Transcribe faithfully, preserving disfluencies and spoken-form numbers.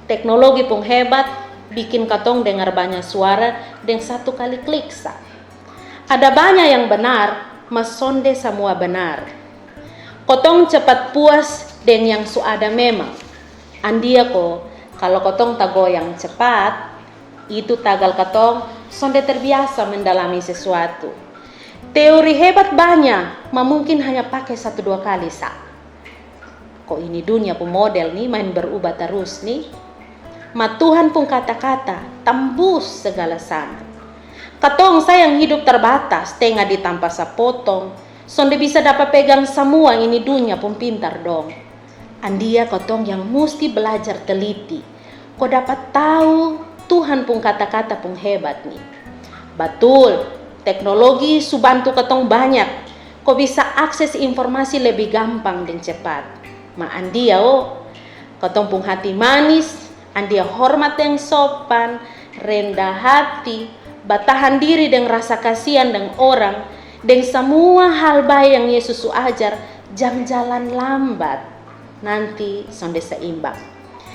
Teknologi pung hebat bikin katong dengar banya suara deng satu kali klik sa. Ada banya yang benar, ma sonde samua benar. Kotong cepat puas deng yang su ada memang. Andia ko, kalo kotong tagoyang cepat, itu tagal katong sonde terbiasa mendalami sesuatu. Teori hebat banya, ma mungkin hanya pake satu dua kali sa. Ko ini dunia pu model ni main berubah tarus ni. Ma Tuhan pung kata-kata tambus segala sangat. Katong sa yang hidup terbatas, tenga di tampa sapotong, sonde bisa dapa pegang samua ini dunia pung pintar dong. Andia katong yang musti belajar teliti ko dapat tau Tuhan pung kata-kata pung hebat ni. Batul, teknologi su bantu katong banyak ko bisa akses informasi lebih gampang deng cepat. Ma andia o, katong pung hati manis, andia hormat deng sopan, rendah hati, batahan diri deng rasa kasian deng orang, deng samua hal bae yang Yesus su ajar, jang jalan lambat, nanti sonde seimbang.